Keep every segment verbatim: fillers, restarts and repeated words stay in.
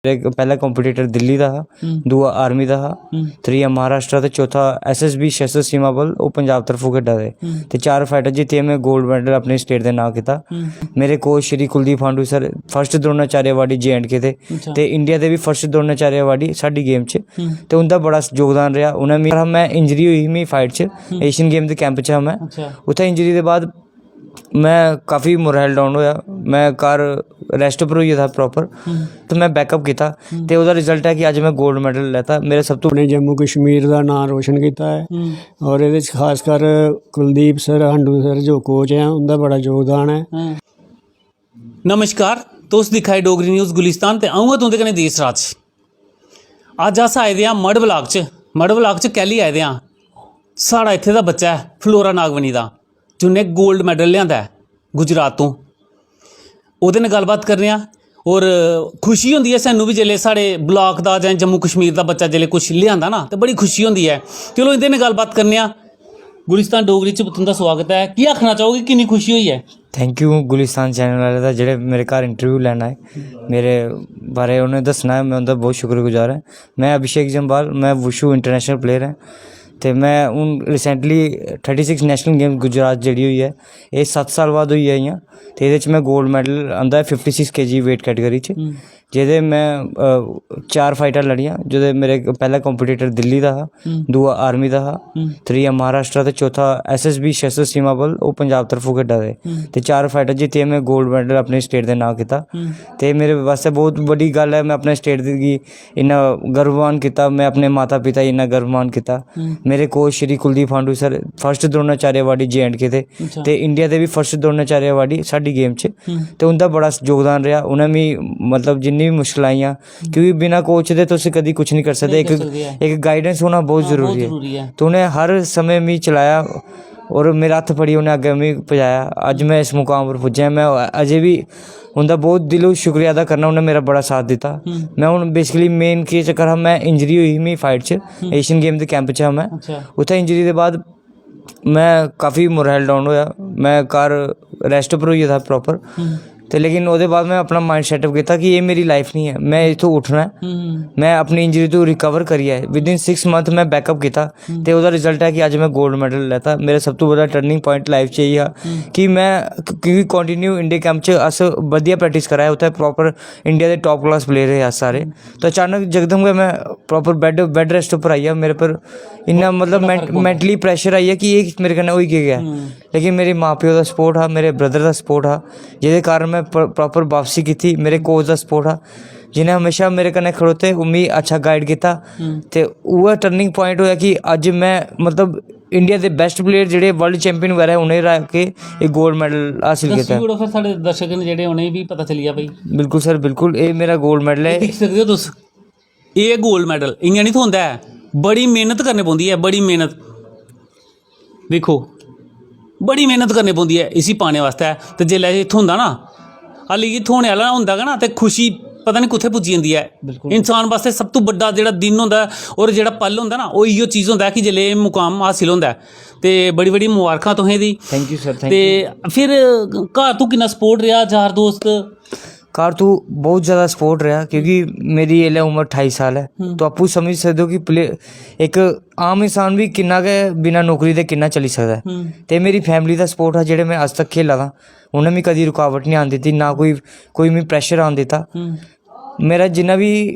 इक पैह्ला कंपटीटर दिल्ली दा हा, हम्म। दूआ आर्मी दा हा, हम्म। त्रीआ महाराष्ट्र ते चौथा एसएसबी सशस्त्र सीमा बल, ओह् पंजाब तरफों खेढा दे। हम्म। ते चार फाइटर जित्तियै में गोल्ड मैडल अपने स्टेट दे नांऽ कीता। हम्म। मेरे coach Shri Kuldeep Pandu sir, first Dronacharya awardee J and K दे, अच्छा। ते इंडिया दे बी फर्स्ट द्रोणाचार्य अवार्डी साढ़ी गेम च। हम्म। ते उं'दा बड़ा योगदान रेहा। उ'नें मी, में इंजरी होई ही मी फाइट च, हम्म। एशियन गेम दे कैंप च हा में। अच्छा। उत्थै इंजरी दे बाद में काफी मोरल डाउन होया। में घर रेस्ट पर होई गेदा हा प्रॉपर। हम्म। ते में बैकअप कीता। हम्म। ते ओह्दा रिजल्ट ऐ कि अज्ज में गोल्ड मैडल लैता। मेरा सब तों अपने जम्मू कश्मीर दा नांऽ रोशन कीता ऐ। हम्म। और एह्दे च खासकर कुलदीप सर, हंडू सर जो कोच ऐ, उं'दा बड़ा योगदान ऐ। हम्म। नमस्कार, तुस दिक्खा दे डोगरी न्यूज़ गुलिस्तान ते अ'ऊं आं तुं'दे कन्नै देश राज। अज्ज अस आए दे आं मढ़ ब्लाक च। मढ़ ब्लाक च कैह्ली आए दे आं? साढ़ा इत्थै दा बच्चा ऐ फ्लोरा नागवनी दा, जिन्ने गोल्ड मैडल लेआंदा ऐ गुजरात तों। ओह्दे नै गल्लबात करने आं। और खुशी होंदी ऐ सानू बी, जेल्लै साढ़े ब्लाक दा जां जम्मू कश्मीर दा बच्चा जेल्लै कुछ लेआंदा ना, ते बड़ी खुशी होंदी ऐ। चलो, इं'दे नै गल्लबात करने आं। गुलिस्तान डोगरी च तुं'दा स्वागत ऐ। केह् आखना चाहोगे, किन्नी खुशी होई ऐ? थैंक यू गुलिस्तान चैनल आह्ले दा, जेह्ड़े मेरे घर इंटरव्यू लैन आए, मेरे बारे उ'नें दस्सना ऐ, में उं'दा बहुत शुक्रगुजार आं। में अभिषेक जम्वाल, में वुशु इंटरनेशनल प्लेयर आं। ते में हून recently thirty six national game Gujarat जेह्ड़ी होई ऐ, एह् सत्त साल बाद होई ऐ इ'यां। ते एह्दे च में गोल्ड मैडल आंदा ऐ fifty six KG weight category च, हम्म। जेह्दे में, अ, चार फाइटां लड़ियां, जेह्दे मेरे पैह्ला कंपटीटर दिल्ली दा हा, हम्म। दूआ आर्मी दा हा, हम्म। त्रीआ महाराष्ट्र ते चौथा एसएसबी सशस्त्र सीमा बल, ओह् पंजाब तरफों खेढा दे। हम्म। ते चार फाइटां जित्तियै में गोल्ड मैडल अपने स्टेट दे नांऽ कीता। हम्म। ते मेरे बास्तै बहुत बड्डी गल्ल ऐ, में अपने स्टेट दी इन्ना गर्वमान कीता, में अपने माता पिता गी इन्ना गर्वमान कीता। हम्म। मेरे coach Shri Kuldeep Pandu sir, first Dronacharya awardee J and K दे, अच्छा। ते इंडिया दे बी फर्स्ट द्रोणाचार्य अवार्डी साढ़ी गेम च। हम्म। ते उं'दा बड़ा योगदान रेहा। उ'नें मी, मतलब, जिन्नी बी मुश्कलां आइयां, हम्म। क्योंकि बिना कोच दे तुस कदी कुछ नहीं कर सकदे। नेईं इक, कर सकदे ऐ। इक गाइडेंस होना बहुत हां, बहुत जरूरी ऐ। जरूरी ऐ। ते उ'नें हर समें मी चलाया और मेरा हत्थ फड़ी उ'नें अग्गें मी पजाया। अज्ज में इस मुकाम पर पुज्जेआ। में अजें बी उं'दा बहुत दिलों शुक्रिया अदा करना, उ'नें मेरा बड़ा साथ दित्ता। हम्म। में हून basically main केह् चक्कर हा, में इंजरी होई ही मी फाइट च, हम्म। एशियन गेम दे कैंप च हा में। अच्छा। उत्थै इंजरी दे बाद में काफी मोरल डाउन होया, में घर रेस्ट पर होई गेदा हा प्रॉपर। हम्म। ते लेकिन ओह्दे बाद में अपना माइंड सेटअप कीता कि एह् मेरी लाइफ नहीं ऐ, में इत्थूं उट्ठना ऐ। हम्म। में अपनी इंजरी तों रिकवर करियै विद इन सिक्स मंथ में बैकअप कीता। हम्म। ते ओह्दा रिजल्ट ऐ कि अज्ज में गोल्ड मैडल लैता। मेरा सब तों बड्डा टर्निंग पॉइंट लाइफ च एह् हा हम्म। कि में, क्योंकि कंटिन्यू इंडिया कैंप च अस बधिया प्रैक्टिस करा दे, उत्थै प्रॉपर इंडिया दे टॉप क्लास प्लेयर हे अस सारे। हम्म। तो अचानक जकदम गै में प्रॉपर बैड, बैड रेस्ट उप्पर आई गेआ। मेरे पर इन्ना, मतलब, बड़ा फर्क पौंदा। मैंटली प्रेशर आई गेआ कि एह् मेरे कन्नै होई केह् गेआ। हम्म। लेकिन मेरे मां प्यो दा सपोर्ट हा, मेरे ब्रदर दा सपोर्ट हा, जेह्दे कारण में प्र-, प्रॉपर बापसी कीती। मेरे कोच दा सपोर्ट हा, जि'नें हमेशा मेरे कन्नै खड़ोते, ओह् मिगी अच्छा गाइड कीता। हम्म। ते उ'ऐ टर्निंग पॉइंट होआ कि अज्ज में, मतलब, इंडिया दे बेस्ट प्लेयर जेह्ड़े वर्ल्ड चैंपियन बगैरा, उ'नें रा के एह् गोल्ड मैडल हासिल दस्सी कीता। ओड़ो फिर साढ़े दर्शक न जेह्ड़े, उ'नेंगी बी पता चली जा भाई। बिल्कुल सर, बिल्कुल, एह् मेरा गोल्ड मैडल ऐ। एह् दिक्खी सकदे ओ तुस, एह् गोल्ड मैडल इ'यां निं थ्होंदा ऐ, बड़ी मेह्नत करनी पौंदी ऐ, बड़ी मेह्नत। दिक्खो, बड़ी मेह्नत करनी पौंदी ऐ इसी पाने बास्तै, ते जेल्लै एह् थ्होंदा ना, हाली एह् थ्होने आह्ला होंदा गै ना, ते खुशी पता निं कुत्थै पुज्जी जंदी ऐ। बिल्कुल। इंसान बास्तै सब तों बड्डा जेह्ड़ा दिन होंदा ऐ और जेह्ड़ा पल होंदा ना, ओह् इ'यो चीज होंदा ऐ कि जेल्लै एह् मुकाम हासिल होंदा ऐ। ते बड़ी-बड़ी मबारखां तुसें दी। Thank you sir, thank ते you। फिर घर तों किन्ना सपोर्ट रेहा, यार दोस्त? घर तों बहुत ज़्यादा सपोर्ट रेहा, क्योंकि मेरी इसलै उम्र ठाई साल ऐ। हम्म। तो आपूं समझी सकदे ओ कि प्ले-, इक आम इंसान बी किन्ना गै बिना नौकरी दे किन्ना चली सकदा ऐ। हम्म। ते मेरी फैमिली दा सपोर्ट हा, जेह्ड़े में अज्ज तक खेला दा, उ'नें मिगी कदी रुकावट निं आन दित्ती, ना कोई, कोई मिगी प्रेशर आन दित्ता। हम्म। मेरा जिन्ना बी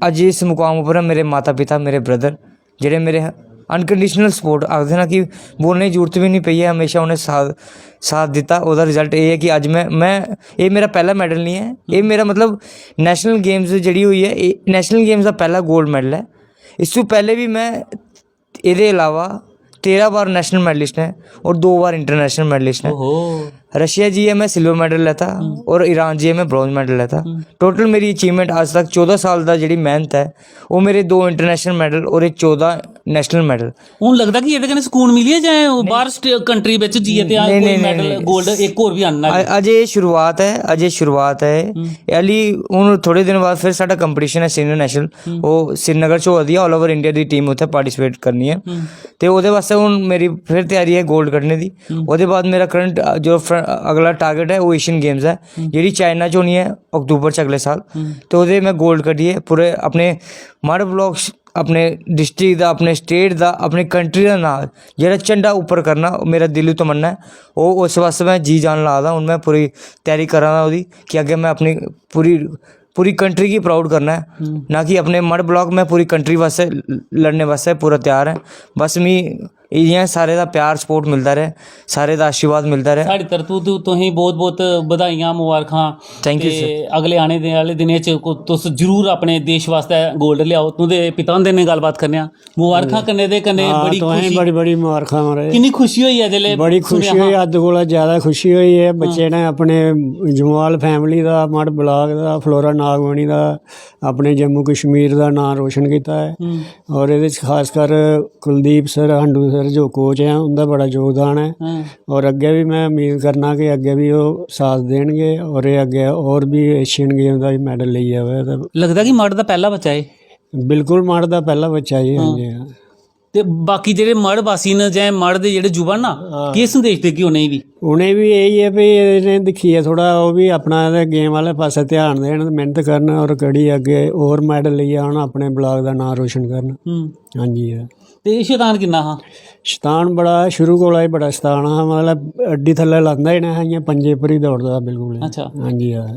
अज्ज इस मुकाम उप्पर ऐ, मेरे माता पिता, मेरे ब्रदर, जेह्ड़े मेरे अनकंडीशनल सपोर्ट आखदे ना, कि बोलने दी जरूरत बी निं पेई ऐ, हमेशा उ'नें साथ, साथ दित्ता। ओह्दा रिजल्ट एह् ऐ कि अज्ज में, में, एह् मेरा पैह्ला मैडल निं ऐ, एह् मेरा, मतलब, नेशनल गेम्स जेह्ड़ी होई ऐ, एह् नेशनल गेम्स दा पैह्ला गोल्ड मैडल ऐ। इस तों पैह्लें बी में एह्दे अलावा तेरां बार नेशनल मेडलिस्ट ऐ और दो बार इंटरनेशनल मेडलिस्ट ऐ। ओहो। रशिया जाइयै में सिल्वर मेडल लैता हम्म। और ईरान जाइयै में ब्रॉन्ज मेडल लैता। हम्म। टोटल मेरी अचीवमेंट अज्ज तक चौदां साल दा जेह्ड़ी मेह्नत ऐ, ओह् मेरे दो इंटरनेशनल मेडल और एह् चौदां नेशनल मेडल। हून लगदा कि एह्दे कन्नै सकून मिली गेआ जां ओह् नेईं। बाह्र स्टे-, कंट्री बिच जाइयै ते हां नेईं, कोई नेईं, नेईं, मेडल नेईं। गोल्ड इक होर बी आह्नना अ-, अजें एह् शुरुआत ऐ, अजें शुरुआत ऐ। हम्म। एह् हाली हून थोह्ड़े दिन बाद फिर साढ़ा कंपीटिशन ऐ सीनियर नेशनल, हम्म। ओह् श्रीनगर च होआ दी ऐ, all over India दी टीम उत्थै पार्टिसिपेट करनी ऐ। हम्म। ते ओह्दे बास्तै हून मेरी फिर त्यारी ऐ गोल्ड कड्ढने दी। हम्म। ओह्दे बाद मेरा करंट, अ, जो अगला टारगेट ऐ, ओह् एशियन गेम्स ऐ, जेह्ड़ी चाइना च होनी ऐ अक्तूबर च अगले साल। ते ओह्दे में गोल्ड कड्ढियै पूरे अपने मड़ ब्लॉक, अपने डिस्ट्रिक्ट दा, अपने स्टेट दा, अपनी कंट्री दा नांऽ, जेह्ड़ा झंडा उप्पर करना, ओह् मेरा दिली तमन्ना ऐ। ओह् उस बास्तै में जी जान ला दा। हून में पूरी त्यारी करा दा ओह्दी, कि अग्गें में अपनी पूरी, पूरी कंट्री गी प्राउड करना ऐ। ना कि अपने मड़ ब्लॉक, में पूरी कंट्री बास्तै लड़ने बास्तै पूरा त्यार ऐ। बस मी इ'यां सारे दा प्यार, सपोर्ट मिलदा र'वै, सारे दा आशीर्वाद मिलदा र'वै। साढ़ी तरफों तो तुसें बहुत बहुत बधाइयां, मुबारखां। Thank you, ते sir। अगले आने दे आह्ले दिनें च को-, तुस जरूर अपने देश बास्तै गोल्ड लेआओ। तुं'दे पिता हुंदे ने गल्लबात करने आं। मुबारखां कन्नै ते कन्नै हां, बड़ी तुसें खुशी। बड़ी बड़ी मुबारखां, महाराज। किन्नी खुशी होई ऐ जिसलै बड़ी खुशी सुनेआ होई, हा। हद्द कोला ज्यादा खुशी होई ऐ। बच्चे ने अपने जम्वाल फैमिली दा, मड़ ब्लॉक दा, फ्लोरा नागमणि दा, अपने जम्मू कश्मीर दा नांऽ रोशन कीता ऐ। और एह्दे च खासकर कुलदीप सर, हंडू सर जो कोच ऐ, उं'दा बड़ा योगदान ऐ। और अग्गें बी में उम्मीद करना कि अग्गें बी ओह् साथ देन गे और एह् अग्गें होर बी एशियन गेम दा बी मैडल लेई आवै ते लगदा कि मड़ दा पैह्ला बच्चा ऐ? बिल्कुल, मड़ दा पैह्ला बच्चा जी। हां जी, हां। ते बाकी जेह्ड़े मड़ बासी न जां मड़ दे जेह्ड़े युवा न ना, हां। केह् संदेश देगे उ'नेंगी बी? उ'नें बी एही ऐ भई इ'नें दिक्खियै थोह्ड़ा ओह् बी अपना ते गेम आह्ले पास्सै ध्यान देन, मेह्नत करन और कड़ी अग्गें होर मैडल लेइयै औन, अपने ब्लॉक दा नांऽ रोशन करन। हां जी, हां। ते शैतान किन्ना हा? शैतान बड़ा, शुरू कोला ही बड़ा शैतान हा, मतलब अड्डी थल्लै लांदा ही नेईं हा, इ'यां पंजे उप्पर ही दौड़दा हा बिल्कुल। अच्छा। हां जी, हां।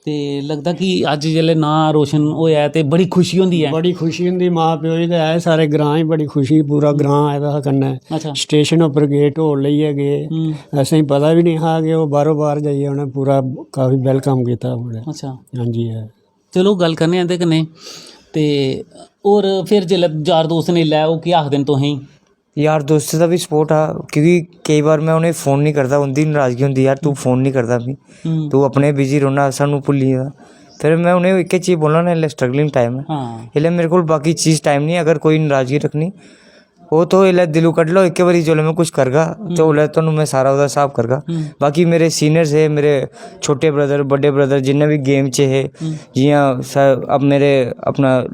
ते लगदा कि अज्ज जिसलै नांऽ रोशन होआ ऐ ते बड़ी खुशी होंदी ऐ। बड़ी खुशी होंदी, मां प्यो गी ते ऐ, सारे ग्रांऽ गी बड़ी खुशी, पूरा ग्रांऽ आए दा हा कन्नै। अच्छा। स्टेशन उप्पर गे, ढोल लेइयै गे। असेंगी पता बी नेईं हा कि ओह् बाह्रों बाह्र जाइयै उ'नें पूरा काफी welcome कीता मुड़े। अच्छा। हां जी, ऐ। चलो, गल्ल करने आं इं'दे कन्नै। ते होर फिर जिसलै यार दोस्त ने लै, ओह् केह् आखदे न तुसेंगी? यार दोस्तें दा बी सपोर्ट हा, क्योंकि केईं बार में उ'नेंगी फोन निं करदा, उं'दी नराजगी होंदी, "यार, तूं फोन निं करदा मी, तूं अपने बिजी रौह्न्ना, सानूं भुल्ली गेदा।" फिर में उ'नेंगी इक्कै चीज बोलना ना, इसलै स्ट्रगलिंग टाइम ऐ। हां। इसलै मेरे कोल बाकी चीज टाइम निं ऐ, अगर कोई नराजगी रक्खनी, ओह् तो इसलै दिलों कड्ढ लैओ, इक्कै बारी जिसलै में कुछ करगा, ते उसलै तुहानूं में सारा ओह्दा स्हाब करगा। बाकी मेरे सीनियर्स हे, मेरे छोटे ब्रदर, बड्डे ब्रदर, जिन्ने बी गेम च हे, जि'यां स-, अब मेरे अपना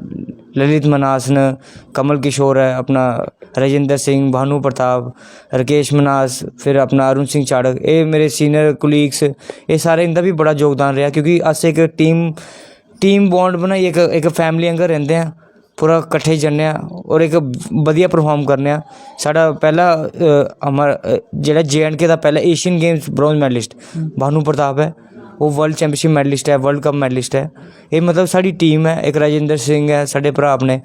ललित मनास न, कमल किशोर ऐ, अपना राजेंद्र सिंह, भानु प्रताप, राकेश मनास, फिर अपना अरुण सिंह चाड़क, एह् मेरे सीनियर कुलीग्स, एह् सारे, इं'दा बी बड़ा योगदान रेहा, क्योंकि अस इक टीम, टीम बॉन्ड बनाइयै इक, इक फैमिली आंह्गर रैंह्दे आं, पूरा कट्ठे जन्ने आं और इक बधिया परफार्म करने आं। साढ़ा पैह्ला, अ, हमारा, अ, जेह्ड़ा जे एंड के दा पैह्ला Asian games bronze medallist Bhanu Pratap ऐ, ओह् वर्ल्ड चैंपियनशिप मैडलिस्ट ऐ, वर्ल्ड कप मैडलिस्ट ऐ। एह् मतलब साढ़ी टीम ऐ, इक राजेंद्र सिंह ऐ साढ़े भ्राऽ अपने,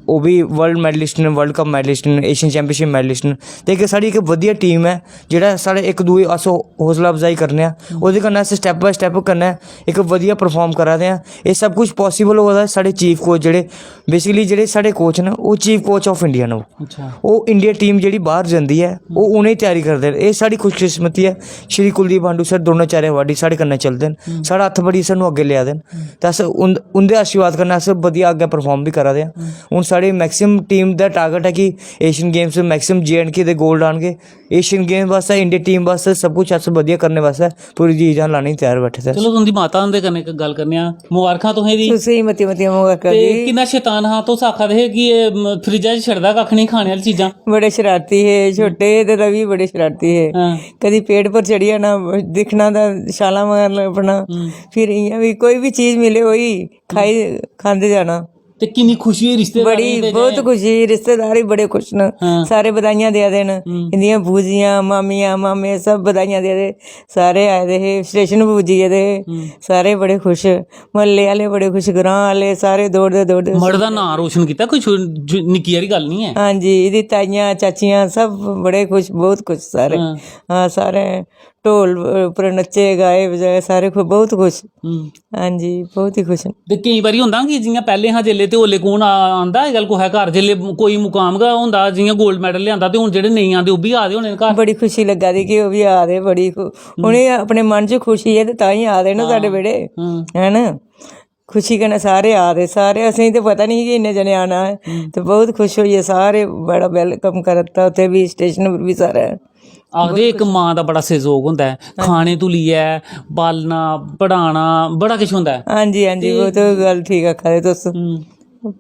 ओह् बी वर्ल्ड मैडलिस्ट न, वर्ल्ड कप मैडलिस्ट न, एशियन चैंपियनशिप मैडलिस्ट न। ते इक साढ़ी इक बधिया टीम ऐ, जेह्ड़ा साढ़े इक दूए अस हौ-, हौसला अफजाई करने आं, ओह्दे कन्नै अस step by step कन्नै इक बधिया परफार्म करा दे आं। एह् सब कुछ पॉसिबल होआ दा साढ़े चीफ कोच जेह्ड़े, basically जेह्ड़े साढ़े कोच न, ओह् चीफ कोच ऑफ इंडिया न। ओह् अच्छा। ओह् इंडिया टीम जेह्ड़ी बाह्र जंदी ऐ, ओह् उ'नेंगी त्यारी करदे न। एह् साढ़ी खुशकिस्मती ऐ, श्री कुलदीप भांडू सर द्रोणाचार्य अवार्डी साढ़े कन्नै चलदे न, साढ़ा हत्थ फड़ी सानूं अग्गें लेआ दे न। ते अस उं'द-, उं'दे आशीर्वाद कन्नै अस बधिया अग्गें परफार्म बी करा दे आं। हून साढ़े मैक्सिमम टीम दा टारगेट ऐ कि एशियन गेम्स च मैक्सिमम जे एंड के दे गोल्ड आनगे। एशियन गेम बास्तै, इंडिया टीम बास्तै सब कुछ अस बधिया करने बास्तै पूरी जी जान लाने गी त्यार बैठे दे आं। चलो, तुं'दी माता हुंदे कन्नै इक गल्ल करने आं। मबारखां तुसें दी। तुसें गी मतियां मतियां मबारखां ते जी। किन्ना शैतान हा, तुस आखा दे हे कि एह्, म, फ्रिज्जै च छड़दा कक्ख निं, खाने आह्ली चीजां। बड़े शरारती हे, छोटे हे ते रवि बड़े शरारती हे। हां। कदी पेट पर चढ़ी जाना, दिक्खना तां छालां मारन लगी पौना। हम्म। फिर इ'यां बी कोई बी चीज मिले, ओही खाई, खांदे जाना। ते किन्नी खुशी होई रिश्तेदारें बड़ी, गी ते बहुत जाइयै। खुशी, रिश्तेदार बी बड़े खुश न। हां। सारे बधाइयां देआ दे न। हम्म। इंदियां बूजियां, मामियां, मामे सब बधाइयां देआ दे। सारे आए दे हे, स्टेशन पर पुज्जी गेदे हे। हम्म। सारे बड़े खुश, म्हल्ले आह्ले बड़े खुश, ग्रांऽ आह्ले सारे दौड़दे, दौड़दे मड़ दा नांऽ रोशन कीता, कोई छु-, छु-, निक्की हारी गल्ल निं ऐ। हां जी, एह्दी ताइयां, चाचियां सब बड़े खुश, बहुत खुश सारे। हां। हां, सारे ढोल उप्पर नच्चे, गाए, बजाए, सारे खु-, बहुत खुश। हम्म। हां जी, बहुत ही खुश न। ते केईं बारी होंदा कि जि'यां पैह्लें हा, जेल्लै ते ओल्लै कौन आ-, आंदा अजकल कुसै घर, जेल्लै कोई मुकाम गै होंदा, जि'यां गोल्ड मैडल लेआंदा, ते हून जेह्ड़े नेईं आंदे, ओह् बी आ दे होने न घर। बड़ी खुशी लग्गा दी कि ओह् बी आ दे, बड़ी खु-, हम्म। उ'नें अपने मन च खुशी ऐ ते तां ही आ दे न हां। साढ़े बेह्ड़े, हम्म। है ना? खुशी कन्नै सारे आ दे, सारे, असेंगी ते पता निं कि इन्ने जने आना ऐ। हम्म। ते बहुत खुश होइयै सारे बड़ा welcome करा दित्ता उत्थै बी, स्टेशन पर बी सारै। आखदे इक मां दा बड़ा सैह्जोग होंदा ऐ, हां। खाने तों लेइयै पालना, पढ़ाना, बड़ा किश होंदा ऐ। हां जी, हां जी, ते ओह् ते गल्ल ठीक आखा दे तुस। हम्म।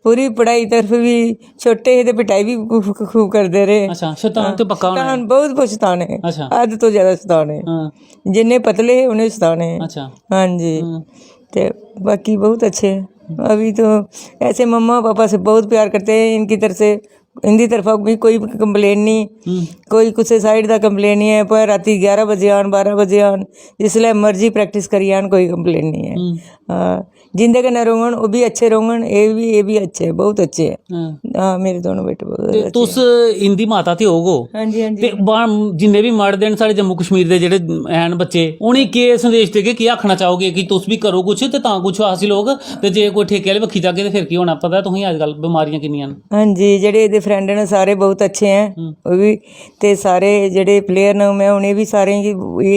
पूरी पढ़ाई तरफ बी छोटे हे ते पिटाई बी खूब, खूब करदे रेह्। अच्छा, शैतान ते पक्का होना शैतान है। बहुत, बहुत शैतान है। अच्छा। हद तो ज्यादा शैतान है। हाँ। जिन्ने पतले हे, उन्ने शैतान है। अच्छा। हाँ जी। हाँ। ते बाकी बहुत अच्छे हैं। अभी तो ऐसे मम्मा पापा से बहुत प्यार करते हैं, इनकी तरफ से, इनकी तरफा भी कोई कंप्लेन नहीं, हम्म। कोई कुसै साइड दा कंप्लेन नहीं है। पर राती ग्यारह बजे आन, बारह बजे आन, जिसलै मर्जी प्रैक्टिस करी आन, कोई कंप्लेन नहीं है। हम्म। हाँ, जिंदे कन्नै रौह्ङन, ओह् बी अच्छे रौह्ङन, एह् बी, एह् बी अच्छे, बहुत अच्छे ऐ। हाँ। हाँ, मेरे दोनों बेटे बहुत ते अच्छे तुस ऐ। इंदी माता ते होगो। हाँ जी, हाँ जी। ते बा-, जिन्ने बी मर्द न साढ़े जम्मू कश्मीर दे जेह्ड़े हैन बच्चे, उ'नेंगी केह् संदेश देगे, केह् आखना चाहोगे कि तुस बी करो कुछ ते तां कुछ हासिल होग, ते जे कोई ठेके आह्ली बक्खी जागे ते फिर केह् होना? पता ऐ तुसेंगी अज्जकल बमारियां किन्नियां न। हाँ जी, जेह्ड़े एह्दे फ्रेंड न सारे बहुत अच्छे ऐं, हम्म। ओह् बी, ते सारे जेह्ड़े प्लेयर न, में उ'नें बी सारें गी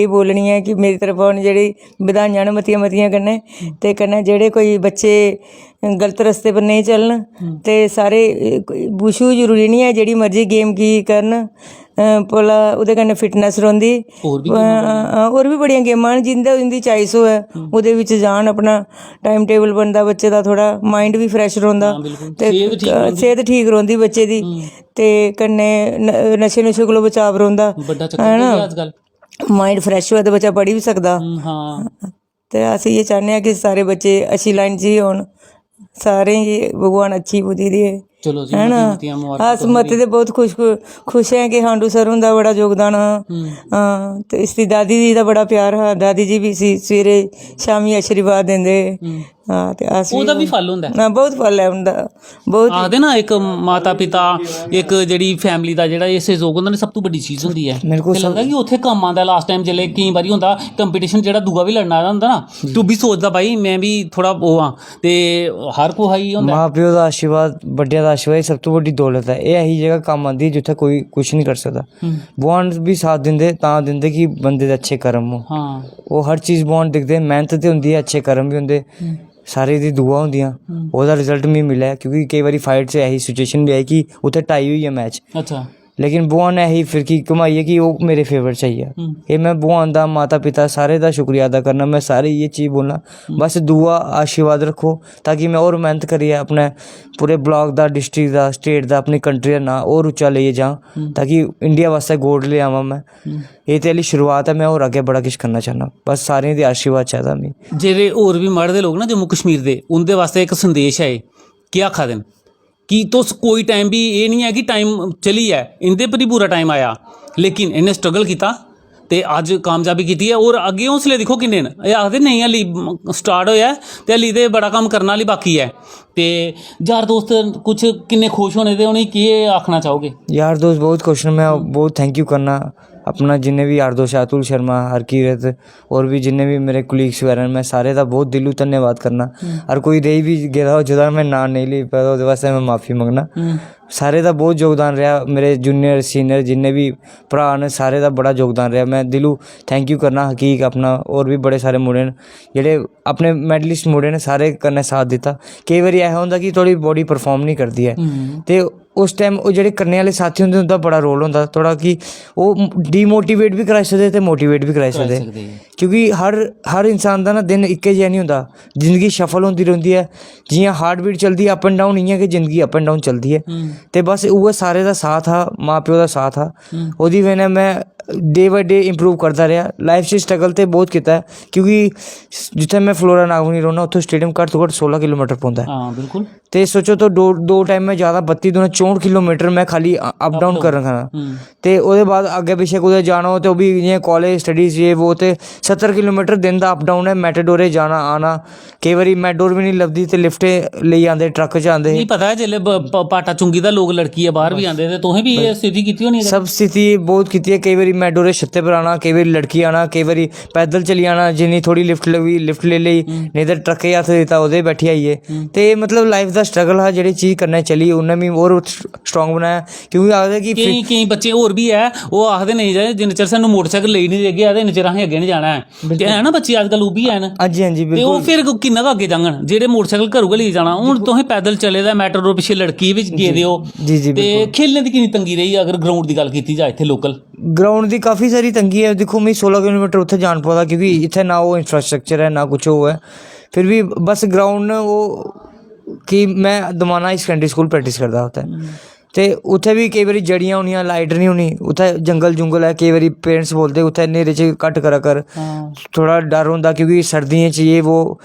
एह् बोलनी ऐ कि मेरी तरफा उ'नें जेह्ड़ी बधाइयां न मतियां मतियां कन्नै। ते कन्नै जेह्ड़े कोई बच्चे गलत रस्ते पर नेईं चलन, हम्म। ते सारे, अ, कोई वुशु जरूरी निं ऐ, जेह्ड़ी मर्जी गेम गी करन, अ, भला ओह्दे कन्नै फिटनेस रौंह्दी। होर बी गेमां बड़ियां। अ, होर बी बड़ियां गेमां न, जिं'दे, जिं'दी choice होऐ, हम्म। ओह्दे बिच्च जान। अपना टाइम टेबल बनदा बच्चे दा, थोह्ड़ा माइंड बी फ्रैश रौंह्दा। हाँ, बिल्कुल। ते सेह्त ठीक रौंह्दी। सेह्त ठीक रौंह्दी बच्चे दी। हम्म। ते कन्नै न-, नशे नुशे कोला बचाव रौंह्दा, बड्डा चक्कर है ना? पेई गेआ अज्जकल। माइंड फ्रैश होऐ ते बच्चा पढ़ी बी सकदा। हम्म, हाँ। ते अस इ'यै चाह्न्ने आं कि सारे बच्चे अच्छी लाइन च गै होन, सारें गी भगवान अच्छी बुद्धि देऐ, चलो जी, है ना? मतियां मतियां मबारखां अस तुसेंगी। मते ते बहुत खुश, खुश ऐं कि हांडू सर हुंदा बड़ा योगदान हा। हम्म। हां, ते इसदी दादी जी दा बड़ा प्यार हा। दादी जी बी इसी सवेरे शामी आशीर्वाद दिंदे। हम्म। हां, ते अस ओह्दा बी फल होंदा ऐ। हां, बहुत फल ऐ उं'दा, बहुत। आखदे ना, इक माता पिता, इक जेह्ड़ी फैमिली दा जेह्ड़ा एह् सैह्योग होंदा ना, सब तों बड्डी चीज होंदी ऐ। बिल्कुल। ते लगदा कि उत्थै कम्म आंदा। लास्ट टाइम जिसलै केईं बारी होंदा कंपीटीशन, जेह्ड़ा दूआ बी लड़ना आह्ला होंदा ना, ते ओह् बी सोचदा, "भाई, में बी थोह्ड़ा ओह् आं।" ते हर कुसै गी होंदा। मां प्यो दा आशीर्वाद, बड्डेआं दा आशीर्वाद, एह् सब तों बड्डी दौलत ऐ। एह् ऐसी जगह कम्म आंदी जित्थै कोई कुछ निं करी सकदा। हम्म। भगवान बी साथ दिंदे, तां दिंदे कि बंदे दे अच्छे कर्म हो। हां। ओह् हर चीज भगवान दिखदे, मैह्नत ते होंदी ऐ, अच्छे कर्म बी होंदे। हम्म। सारें दी दुआ होंदियां, हम्म। ओह्दा रिजल्ट मिगी मिलेआ, क्योंकि केईं बारी फाइट च ऐसी सिचुएशन बी आई कि उत्थै टाई होई गेआ मैच। अच्छा। लेकिन भगवान ने ऐसी फिरकी घुमाई ऐ कि ओह् मेरे फेवर च आई गेआ। हम्म। एह् में भगवान दा, माता पिता, सारें दा शुक्रिया अदा करना। में सारें गी इ'यै चीज बोलना, हम्म। बस दुआ, आशीर्वाद रक्खो, ताकि में होर मैह्नत करियै अपने पूरे ब्लाक दा, डिस्ट्रिक्ट दा, स्टेट दा, अपनी कंट्री दा नांऽ होर उच्चा लेइयै जां, हम्म। ताकि इंडिया बास्तै गोल्ड लेआवां में। हम्म। एह् ते हाल्ली शुरुआत ऐ, में होर अग्गें बड़ा किश करना चाह्न्नां। बस सारें दे आशीर्वाद चाहिदा मिगी। जेह्ड़े होर बी मढ़ दे लोक ना जम्मू कश्मीर दे, उं'दे बास्तै इक संदेश ऐ एह्। केह् आखा दे न कि तुस कोई टाइम बी, एह् निं ऐ कि टाइम चली जाए, इं'दे पर ही बुरा टाइम आया, लेकिन इ'नें स्ट्रगल कीता ते अज्ज कामयाबी कीती ऐ। होर अग्गें हौसले दिक्खो किन्ने न। एह् आखदे नेईं, हाल्ली स्टार्ट होएआ ऐ ते हाल्ली ते बड़ा कम्म करना हाल्ली बाकी ऐ। ते यार दोस्त कुछ किन्ने खुश होने ते उ'नेंगी केह् आखना चाहोगे? यार दोस्त बहुत खुश न, में हम्म। बहुत थैंक यू करना अपना, जिन्ने बी यार दोस्त, अतुल शर्मा, हरकीरत, होर बी जिन्ने बी मेरे कलीग्स बगैरा न, में सारे दा बहुत दिलों धन्यवाद करना। हम्म। हर कोई रेही बी गेदा हो, जेह्दा में नांऽ नेईं लेई पाया, ओह्दे बास्तै में माफी मंगना। हम्म। सारे दा बहुत योगदान रेहा, मेरे जूनियर, सीनियर जिन्ने बी भ्राऽ न, सारे दा बड़ा योगदान रेहा। में दिलों थैंक यू करना हकीक अपना, होर बी बड़े सारे मुड़े न जेह्ड़े अपने मेडलिस्ट मुड़े न, सारे कन्नै साथ दित्ता। केईं बारी ऐसा होंदा कि थुआढ़ी बॉडी परफार्म निं करदी ऐ, हम्म। ते उस टाइम ओह् जेह्ड़े कन्नै आह्ले साथी होंदे, उं'दा बड़ा रोल होंदा थोह्ड़ा, कि ओह् डिमोटिवेट बी कराई सकदे ते मोटिवेट बी कराई कराई सकदे। सकदे। क्योंकि हर, हर इंसान दा ना दिन इक्कै जेहा निं होंदा, जिंदगी शफल होंदी रौंह्दी ऐ। जि'यां हार्ट बीट चलदी अप एंड डाउन, इ'यां गै जिंदगी अप एंड डाउन चलदी ऐ। हम्म। ते बस उ'ऐ सारे दा साथ हा, मां प्यो दा साथ हा। हम्म। ओह्दी बजह कन्नै में डे बाय डे इम्प्रूव करदा रेहा। लाइफ च स्ट्रगल ते बहुत कीता ऐ, क्योंकि जित्थै में फ्लोरा नागमनी रौह्न्ना, उत्थूं स्टेडियम घट्ट तो घट्ट सोलां किलोमीटर पौंदा ऐ। हां, बिल्कुल। ते सोचो, तो दो, दो टाइम में जादा बत्ती दूना चौंह्ठ किलोमीटर में खाल्ली अ-, अप डाउन अप डाउन। करना खाना। हम्म। ते ओह्दे बाद अग्गें पिच्छें कुतै जाना हो ते ओह् बी जि'यां कालेज, स्टडीज, ये वो, ते सत्तर किलोमीटर दिन दा अप डाउन ऐ, मेटाडोरे जाना आना। केईं बारी मेटाडोर बी निं लभदी ते लिफ्ट लेई आंदे, ट्रक च आंदे। मिगी पता ऐ, जिसलै ब-, प-, पाटा चुंगी दा लोक लड़कियै बाह्र बी बस। आंदे, ते तुसें बी एह् बस। स्थिति कीती होनी ऐ। सब स्थिति बहुत कीती ऐ। केईं बारी मेटाडोरे छत्ते पर आना, केईं बारी लड़की आना, केईं बारी पैदल चली जाना, जिन्नी थोह्ड़ी लिफ्ट लगी, लिफ्ट लेई लेई, हम्म। नेईं ते ट्रकै च हत्थ दित्ता, ओह्दे च बैठी आइये। हम्म। ते मतलब लाइफ दा स्ट्रगल हा, जेह्ड़ी चीज कन्नै चली, उन्नै मिगी होर स्ट्रांग बनाया, क्योंकि आखदे कि केईं, फिर केईं बच्चे होर बी ऐ, ओह् आखदे, "नेईं जाए, जिन्ने चिर सानूं मोटरसाइकल लेई निं देगे, आखदे, इन्ने चिर असें अग्गें निं जाना ऐ।" बिल्कुल। ते है ना बच्चे अजकल, ओह् बी हैन। हां जी, हां जी, ते ओह् बिल्कुल। फिर किन्ना गै अग्गें जाङन, जेह्ड़े मोटरसाइकल घरों गै लेई जाना। हून दिक्खो। तुसें पैदल चले दा, मेटाडोर पिच्छे लड़की बी गेदे ओ। जी, जी, ते बिल्कुल। खेलने दी किन्नी तंगी रेही, अगर ग्राउंड दी गल्ल कीती जा इत्थै लोकल? ग्राउंड दी काफी सारी तंगी ऐ। दिक्खो, मिगी सोलां किलोमीटर उत्थै जान पौंदा, क्योंकि इत्थै ना ओह् इंफ्रास्ट्रक्चर ऐ, ना कुछ ओह् ऐ। फिर बी बस ग्राउंड न, ओह् कि में Damana high secondary school practice करदा हा उत्थै। ते उत्थै बी केईं बारी जड़ियां होनियां, लाइट निं होनी, उत्थै जंगल जुंगल ऐ, केईं बारी पेरेंट्स बोलदे उत्थै न्हेरे च घट्ट करा कर, हां थोह्ड़ा डर होंदा क्योंकि सर्दियें च ये वो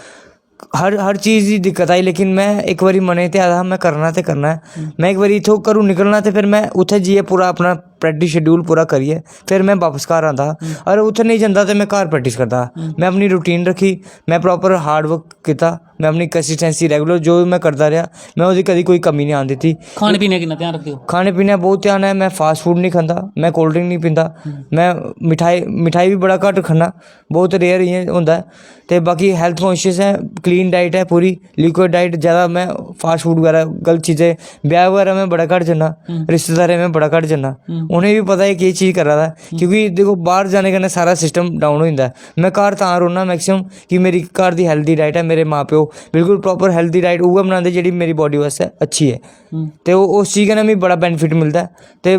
हर हर चीज़ दी दिक्कत आई। लेकिन में इक बारी मनै च ते आए दा हा में करना ते करना ऐ। में इक बारी इत्थूं घरूं निकलना ते फिर में उत्थै जाइयै पूरा अपना प्रैक्टिस शैड्यूल पूरा करियै फिर में बापस घर आंदा हा। अगर उत्थै नेईं जंदा ते में घर प्रैक्टिस करदा हा। में अपनी रूटीन रक्खी, में प्रॉपर हार्ड वर्क कीता, में अपनी कंसिस्टेंसी रैगुलर जो बी में करदा रेहा, में ओह्दी कदी कोई कमी निं आन दित्ती। खाने पीने दा किन्ना ध्यान रखदे ओ? खाने पीने दा बहुत ध्यान ऐ। में फास्ट फूड निं खंदा, में कोल्ड ड्रिंक निं पींदा, में मिठाई मिठाई बी बड़ा घट्ट खन्ना, बहुत रेयर इ'यां होंदा ऐ। ते बाकी हैल्थ कॉन्शियस ऐ, क्लीन डाइट ऐ पूरी, लिक्विड डाइट। ज़्यादा में फास्ट फूड बगैरा गलत चीज़ें, ब्याह् बगैरा में बड़ा घट्ट जन्ना, रिश्तेदारें में बड़ा घट्ट जन्ना। उ'नेंगी बी पता ऐ केह् चीज़ करा दा ऐ, क्योंकि देखो बाह्र जाने कन्नै सारा सिस्टम डाउन होई जंदा ऐ। में घर तां रौह्न्ना मैक्सिमम कि मेरी घर दी हैल्दी डाइट ऐ, मेरे मां प्यो बिल्कुल प्रॉपर हैल्दी डाइट उ'ऐ बनांदे जेह्ड़ी मेरी बॉडी बास्तै अच्छी ऐ। ते ओह् उस चीज़ कन्नै मिगी बड़ा बैनिफिट मिलदा ऐ। ते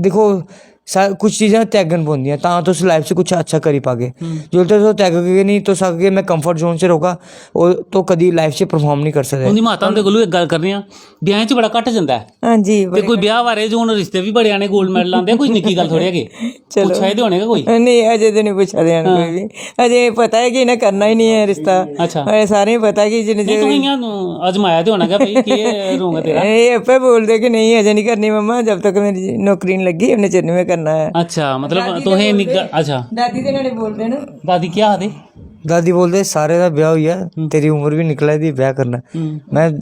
दिक्खो सा कुछ चीज़ां त्यागन पौंदियां तां तुस लाइफ च कुछ अच्छा करी पागे। जिसलै तुस ओह् त्यागगे गै निं, तुस आखगे में कंफर्ट जोन च रौह्गा, ओह् तुस कदी लाइफ च परफार्म निं करी सकदे। उं'दी माता हुंदे कोलू इक गल्ल करने आं, ब्याहें च बड़ा घट्ट जंदा ऐ। हां जी ते कोई ब्याह् बारे च हून रिश्ते बी बड़े आने, गोल्ड मैडल आंदे, कोई निक्की गल्ल थोड़ी है कि चलो। पुच्छा दे होने गै कोई। नहीं, अजय ते नहीं पुच्छा दे हैन कोई भी। अजय पता है कि इ'नें करना ही नहीं है रिश्ता। अच्छा। अजय सारें गी पता कि जिन्ने नहीं, जे तुसें इ'यां अजमाया ते होना गै भाई, केह् रोंग ऐ तेरा? एह् आपे बोलदे कि नहीं, अजय नहीं करनी मम्मा, जब तक मेरी नौकरी नहीं लगी उन्ने चिर नहीं मैं करना है। अच्छा, मतलब तुसें इन्नी ग- अच्छा। दादी दे नाले बोलदे ना। दादी क्या आखदे? दादी बोलदे सारे दा ब्याह होई गेआ, तेरी उम्र भी निकला दी ब्याह करना। हम्म। मैं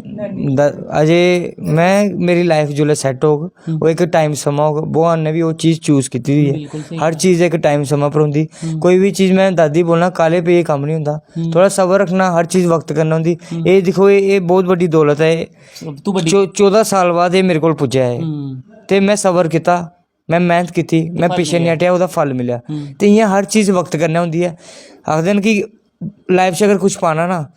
द- अजय मैं मेरी लाइफ जिसलै सैट होग, ओह् इक टाइम समां होग। भगवान ने बी ओह् चीज़ चूज कीती दी ऐ। बिल्कुल स्हेई हर चीज़ इक टाइम समां पर होंदी। कोई बी चीज़, मैं दादी बोलना, काले पे कम्म नहीं होंदा। थोड़ा सबर रखना, हर चीज़ वक्त कन्नै होंदी। एह् दिक्खो, एह् एह् बहुत बड्डी दौलत ऐ। एह् सब तू बड्डी चौ- चौदां साल बाद एह् मेरे कोल पुज्जेआ ऐ। हम्म। ते मैं सबर कीता, मैं मेहनत कीती, मैं पिच्छे नहीं हटेआ, ओह्दा फल मिलेआ। ते इ'यां हर चीज़ वक्त कन्नै होंदी ऐ। आखदे न कि लाइफ च अगर कुछ पाना ना,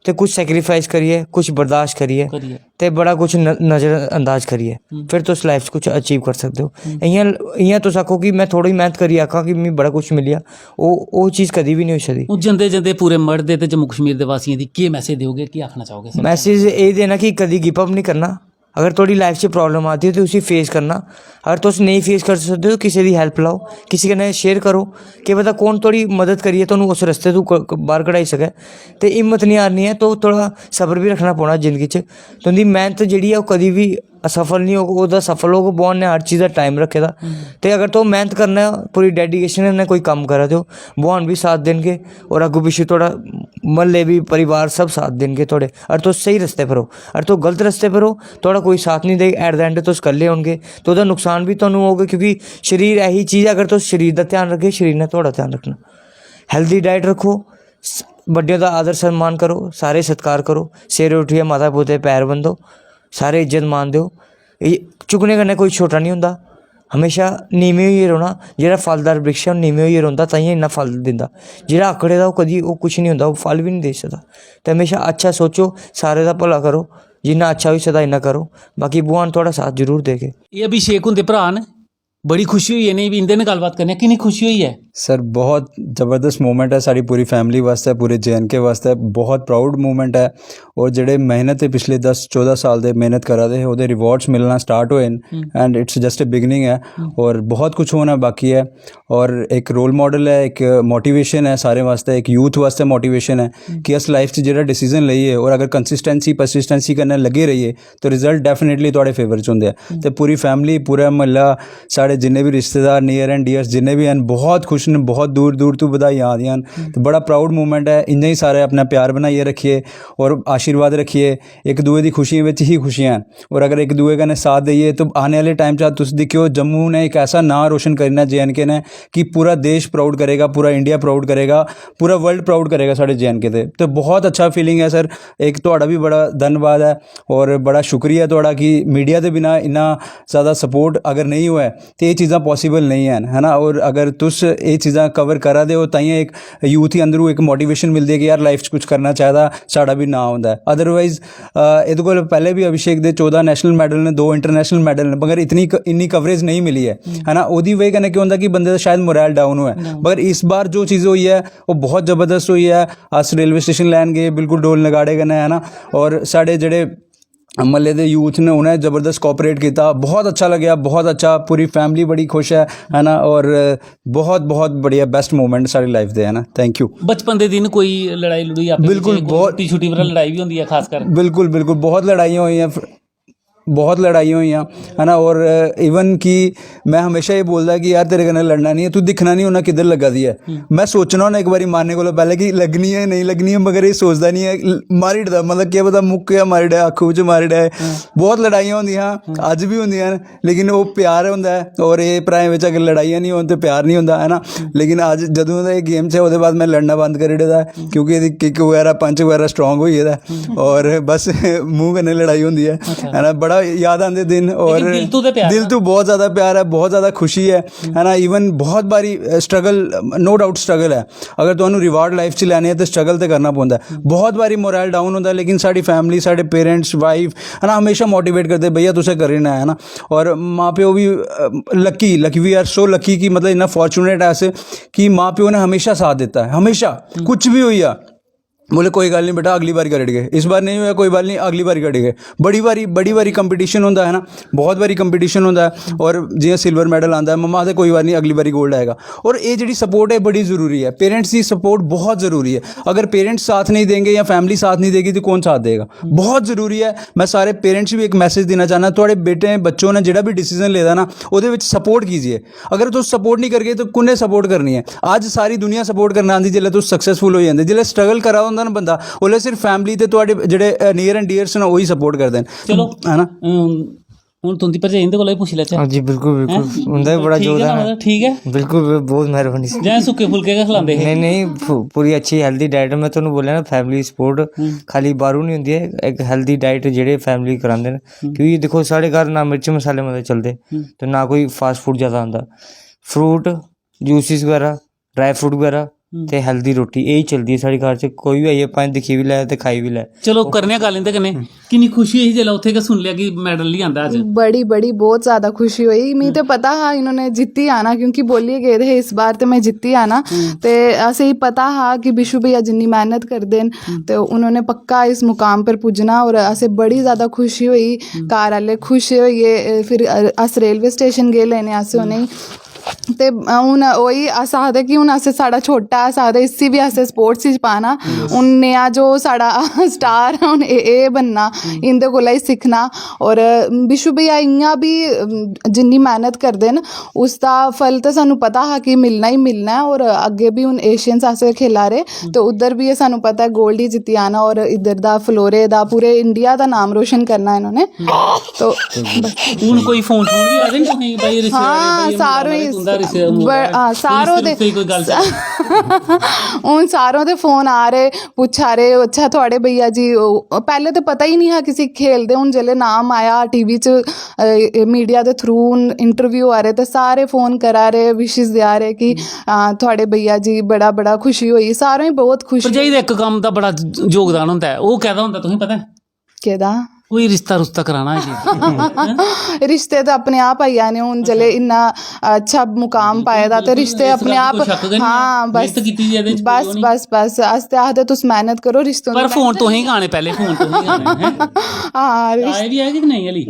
ते कुछ सैक्रीफाइस करियै, कुछ बर्दाश्त करियै, करियै। ते बड़ा कुछ न- नज़रअंदाज करियै, फिर तुस लाइफ च कुछ अचीव करी सकदे ओ। इ'यां इ'यां तुस आखो कि मैं थोह्ड़ी मेहनत करियै आखां कि मिगी बड़ा कुछ मिलेआ, ओह् ओह् चीज़ कदी बी नहीं होई सकदी। हून जंदे जंदे पूरे मर्द दे ते जम्मू कश्मीर दे वासियें दी केह् मैसेज देओगे, केह् आखना चाहोगे सर? मैसेज एह् देना कि कदी गिव अप नहीं करना। अगर थुआढ़ी लाइफ च प्रॉब्लम आती है ते उसी फेस करना। अगर तुस नेईं फेस करी सकदे ओ, किसे दी हैल्प लैओ, किसे कन्नै शेयर करो। केह् पता कौन थुआढ़ी मदद करियै तुहानू उस रस्ते तू क- क- बाहर कढाई सकै। ते हिम्मत निं हारनी ऐ, तो थोह्ड़ा सबर बी रक्खना पौना जिंदगी च। तुं'दी मेहनत जेह्ड़ी ऐ ओह् कदी बी असफल निं होग, ओह्दा सफल होग। भगवान ने हर चीज़ दा टाइम रक्खे दा। ते अगर तुस मेहनत करना, पूरी डेडिकेशन कन्नै कोई कम्म करा दे ओ, भगवान बी साथ देनगे। और अग्गू पिच्छू थुआढ़ा म्हल्ले बी, परिवार सब साथ देनगे थुआढ़े। अगर तुस स्हेई रस्ते पर ओ, अगर तुस गलत रस्ते पर ओ, थुआढ़ा कोई साथ निं देग। एट द एंड तुस कल्ले होनगे, ते ओह्दा नुकसान बी तुहानू होग, क्योंकि शरीर ऐही चीज़ ऐ, अगर तुस शरीर दा ध्यान रखगे, शरीर ने थुआढ़ा ध्यान रखना। हैल्दी डाइट रक्खो, स- बड्डें दा आदर सम्मान करो, सारे सत्कार करो, सवेरे उट्ठियै माता पिता दे पैर बंदो, सारे इज्जत मान देओ। एह् चुक्कने कन्नै कोई छोटा निं होंदा। हमेशा नीमें होइयै रौह्ना। जेह्ड़ा फलदार वृक्ष ऐ, ओह् नीमें होइयै रौंह्दा, ताइयें इन्ना फल दिंदा। जेह्ड़ा अक्खड़े दा, ओह् कदी, ओह् कुछ निं होंदा, ओह् फल बी निं देई सकदा। ते हमेशा अच्छा सोचो, सारें दा भला करो, जिन्ना अच्छा होई सकदा, इन्ना करो। बाकी भगवान थुआढ़ा साथ जरूर देगे। एह् अभिषेक हुंदे भ्राऽ न, बड़ी खुशी होई इ'नेंगी बी, इं'दे नै गल्लबात करने आं। किन्नी खुशी होई ऐ? सर, बहुत ज़बरदस्त मोमेंट ऐ साढ़ी पूरी फैमिली वास्तै, पूरे जे एंड के वास्तै बहुत प्राउड मोमेंट ऐ। और जेह्ड़े मेहनत दे पिछले दस चौदां साल दे मेहनत करा दे हे, ओह्दे रिवार्ड्स मिलना स्टार्ट होए न, and it's just a beginning ऐ। और बहुत कुछ होना बाकी ऐ। और इक रोल मॉडल ऐ, इक मोटिवेशन ऐ सारें वास्तै, इक यूथ वास्तै मोटिवेशन ऐ कि अस लाइफ च जेह्ड़ा डिसीजन लेइयै और अगर कंसिस्टेंसी, परसिस्टेंसी कन्नै लग्गे रहिए, ते रिजल्ट डेफिनेटली थुआढ़े फेवर च होंदे ऐ। ते पूरी फैमिली, पूरा म्हल्ला, साढ़े जिन्ने बी रिश्तेदार, नियर एंड डियर्स जिन्ने बी हैन, बहुत खुश न, बहुत दूर दूर तू बधाइयां आ दियां न। ते बड़ा प्राउड मोमेंट ऐ। इ'यां ही सारे अपना प्यार बनाइयै रक्खिए और आशीर्वाद रक्खिए। इक दूए दी खुशियें बिच ही खुशियां न। और अगर इक दूए कन्नै साथ देइए, तो आने आह्ले टाइम च तुस दिक्खेओ, जम्मू ने इक ऐसा नांऽ रोशन करना जे एंड के ने, कि पूरा देश प्राउड करेगा, पूरा इंडिया प्राउड करेगा, पूरा वर्ल्ड प्राउड करेगा साढ़े जे एंड के ते। ते बहुत अच्छा फीलिंग ऐ सर। इक थुआढ़ा बी बड़ा धन्नवाद ऐ और बड़ा शुक्रिया थुआढ़ा कि मीडिया दे बिना इन्ना ज़्यादा सपोर्ट अगर नेईं होऐ एह् चीज़ां पॉसिबल नेईं हैन, है ना। और अगर तुस एह् चीज़ां कवर करा दे ओ, ताइयें इक यूथ गी अंदरू इक मोटिवेशन मिलदी ऐ कि यार, लाइफ च कुछ करना चाहिदा, साढ़ा बी नांऽ होंदा ऐ। अदरवाइज एह्दे कोल पैह्लें बी अभिषेक दे चौदां नेशनल मैडल न, दो इंटरनेशनल मैडल न, मगर इतनी क- इन्नी कवरेज नेईं मिली ऐ, है ना। ओह्दी बजह कन्नै केह् होंदा कि बंदे दा शायद मोरल डाउन होऐ। मगर इस बार जो चीज़ होई ऐ, ओह् बहुत ज़बरदस्त होई ऐ। अस रेलवे स्टेशन लैन गे, बिल्कुल ढोल नगाड़े कन्नै, है ना। और साढ़े जेह्ड़े म्हल्ले दे यूथ ने, उ'नें जबरदस्त कोआपरेट कीता, बहुत अच्छा लग्गेआ, बहुत अच्छा। पूरी फैमिली बड़ी खुश ऐ, है ना। और बहुत बहुत बढ़िया, बेस्ट मोमेंट साढ़ी लाइफ दे, है ना। Thank U. बचपन दे दिन कोई लड़ाई लड़ूई आपे बिल्कुल, बहुत- छुट्टी छुट्टी पर लड़ाई भी होंदी है खासकर। बिल्कुल बिल्कुल, बहुत लड़ाइयां होइयां, बहुत लड़ाइयां होइयां, है ना। और इवन कि मैं हमेशा ये बोलदा कि यार, तेरे कन्नै लड़ना नहीं है, तू दिक्खना नहीं होना किद्धर लग्गा दी ऐ। मैं सोचना होना इक बारी मारने कोला पैह्लें कि लग्गनी ऐ, नेईं लग्गनी ऐ, मगर एह् सोचदा नहीं ऐ। मारी ओड़दा, मतलब, केह् पता मुक्क गै मारी ओड़ै, अक्ख बिच मारी ओड़ै। बहुत लड़ाइयां होंदियां, अज्ज बी होंदियां न, लेकिन ओह् प्यार होंदा ऐ। और एह् भ्राएं बिच अगर लड़ाइयां नहीं होन ते प्यार नहीं होंदा, है ना। लेकिन अज्ज जदूं दा एह् गेम च ऐ, ओह्दे बाद मैं लड़ना बंद करी ओड़े दा ऐ, क्योंकि एह्दी किक बगैरा, पंच बगैरा स्ट्रांग होई गेदा ऐ। और बस मूंह कन्नै लड़ाई होंदी ऐ, है ना। बड़ा याद आंदे दिन। और दिल तों ते प्यार दिल तों बहुत ज़्यादा प्यार ऐ, बहुत ज़्यादा खुशी ऐ, है ना। इवन बहुत बारी स्ट्रगल, नो डाउट स्ट्रगल ऐ। अगर तुहानू रिवार्ड लाइफ च लैने ऐ ते स्ट्रगल ते करना पौंदा ऐ। बहुत बारी मोरल डाउन होंदा ऐ, लेकिन साढ़ी फैमिली, साढ़े पेरेंट्स, वाइफ, है ना, हमेशा मोटिवेट करदे, "भैया, तुसें करी ओड़ना ऐ", है ना। और मां प्यो बी लक्की, लक्की, वी आर सो लक्की कि, मतलब, इन्ना फॉर्चुनेट ऐ अस कि मां प्यो ने हमेशा साथ दित्ता ऐ, हमेशा। कुछ बी होई जा, बोले, "कोई गल्ल नहीं बेटा, अगली बारी करी ओड़गे, इस बार नहीं होया, कोई बात नहीं, अगली बारी करी ओड़गे।" बड़ी बारी, बड़ी बारी कंपटीशन होंदा है ना, बहुत बारी कंपटीशन होंदा है। और जियां सिल्वर मेडल आंदा है, मम्मा आखदे, "कोई बात नहीं, अगली बारी गोल्ड आएगा।" और ये जेह्ड़ी सपोर्ट है, बड़ी ज़रूरी है। पेरेंट्स की सपोर्ट बहुत ज़रूरी है। अगर पेरेंट्स साथ नहीं देंगे या फैमिली साथ नहीं देगी, तो कौन साथ देगा? बहुत ज़रूरी है। मैं सारे पेरेंट्स गी बी इक मैसेज देना चाह्न्नां, थुआढ़े बेटे बच्चों ने जेह्ड़ा बी डिसीजन लेदा ना, ओह्दे बिच सपोर्ट कीजिए। अगर तुस सपोर्ट नहीं करगे, तो कु'न्नै सपोर्ट करनी ऐ? अज्ज सारी दुनिया सपोर्ट करना आंदी, जिसलै तुस सक्सेसफुल होई जंदे। जिसलै स्ट्रगल करा दा होंदा ना बंदा, उसलै सिर्फ फैमिली ते थुआढ़े जेह्ड़े नीयर एंड डियर्स न, ओही सपोर्ट करदे न। चलो। है ना? हून तुं'दी भरजाई इं'दे कोला बी पुच्छी लैचै। हां जी, बिल्कुल, बिल्कुल। उं'दा बी बड़ा ठीक ऐ ना, योगदान ऐ। मतलब, ठीक ऐ। बिल्कुल, बि- बहुत मेहरबानी। जां सुक्के फुलके गै खलांदे हे? नहीं, नहीं, फु- पूरी अच्छी हेल्दी डाइट। मैं तुहानू बोलेआ ना, फैमिली सपोर्ट खाली बाहरों नहीं होंदी है, इक हेल्दी डाइट जेह्ड़े फैमिली करांदे न। क्योंकि दिक्खो, साढ़े घर ना मिर्च मसाले मते चलदे ते ना कोई फास्ट फूड ज़्यादा आंदा। फ्रूट, जूसिस बगैरा, ड्राई फ्रूट बगैरा ते हेल्दी रोटी, यही चलदी है साढ़े घर च। कोई बी आइयै भाएं दिक्खी बी लै ते खाई बी लै। चलो, करने आं गल्ल इं'दे कन्नै। किन्नी खुशी ही जिसलै उत्थै गै सुन लेआ कि मेडल लेई आंदा अज्ज। बड़ी बड़ी बहुत ज्यादा खुशी होई। मिगी ते पता हा इन्होंने जित्ती आना, क्योंकि बोलियै गेदे हे इस बार ते मैं जित्ती आना। ते असेंगी पता हा कि बिशु भैया जिन्नी मेहनत करदे न ते उन्होंने पक्का इस मुकाम पर पुज्जना। और असें बड़ी ज्यादा खुशी होई, घर आह्ले खुश होई गे। फिर अस रेलवे स्टेशन गे लेने आस्तै उ'नेंगी। ते हून ओही अस आखदे कि हून अस, साढ़ा छोटा, अस आखदे इसी बी असें स्पोर्ट्स च पाना। हून नेहा जो साढ़ा स्टार ऐ, हून एह् एह् बनना, इं'दे कोला ही सिक्खना। और बिशु भैया इ'यां बी, अम, जिन्नी मेहनत करदे न, उसदा फल ते सानू पता हा कि मिलना ही मिलना ऐ। और अग्गें बी हून एशियंस अस खेला दे, ते उद्धर बी सानू पता ऐ गोल्ड ही जित्ती आना। और इद्धर दा, फ्लोरे दा, पूरे इंडिया दा नाम रोशन करना इन्होंने। तो बस। हून कोई फोन फोन भी आ दे न तुसेंगी, भाई, रिश्तेदार, हाँ, भाई, सारों भाई, ही तुं'दा रिश्तेदार, ब- हाँ, सारों दे कोई गल्ल हून सारों दे फोन आ रहे, पुच्छा रहे, "अच्छा, थुआढ़े भैया जी, ओह्, पैह्ले ते पता ही नहीं हा किसी खेलदे।" हून जेल्लै नाम आया टीवी च, अ, मीडिया दे थ्रू हून इंटरव्यू आ रहे, ते सारे फोन करा रहे, विशेस देआ रहे कि, "हां, थुआढ़े भैया जी, बड़ा बड़ा खुशी होई।" सारें ही बहुत खुशी भरजाई दा इक कम्म दा बड़ा योगदान होंदा ऐ, ओह् कैह्दा होंदा तुसेंगी पता ऐ? केह्दा? कोई रिश्ता रुश्ता कराना है जी। रिश्ते ते अपने आप आई जाने। हून जेल्लै इन्ना अच्छा मुकाम पाए दा, ते रिश्ते अपने आप। कोई शक्क गै निं ऐ। हाँ, बस मेहनत कीती दी ऐ एह्दे च, बस कोई बस बस अस ते आखदे, तुस मेहनत करो, रिश्ते पर फोन तुसें ही गाने पैह्ले, फोन तुसें ही गाने, हैं? हाँ, रिश्ते आए बी है कि नहीं हली?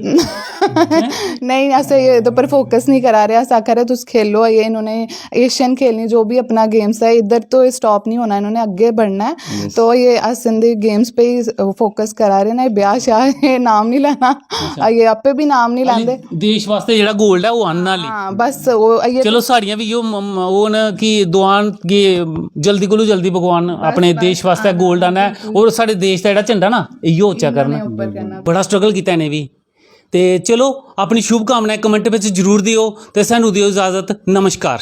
नहीं, अस एह्दे पर फोकस नहीं करा रहे। अस आखा रहे, तुस खेलो, ये इन्होंने एशियन खेलनी, जो भी अपना गेम्स है, इधर तो स्टॉप नहीं होना, इन्होंने अग्गे बढ़ना है। तो ये अस इंदे गेम्स पे ही फोकस करा रहे ना। ब्याह श्याह ये नाम नहीं लेना, ये आपे भी नाम नहीं लांदे। देश वास्तै जेह्ड़ा गोल्ड ऐ, ओह् आह्नना आह्ली। हाँ, बस वो ये चलो, साढ़ियां बी इयो म- म- ओह् न कि दुआन कि जल्दी कोलू जल्दी भगवान अपने देश वास्तै गोल्ड आना ऐ, और साढ़े देश दा जेह्ड़ा झंडा ना, इयो उच्चा करना। बड़ा स्ट्रगल कीता इ'नें बी। ते चलो, अपनी शुभकामनाएं कमेंट बिच जरूर दियो, ते सानू दियो इजाजत। नमस्कार।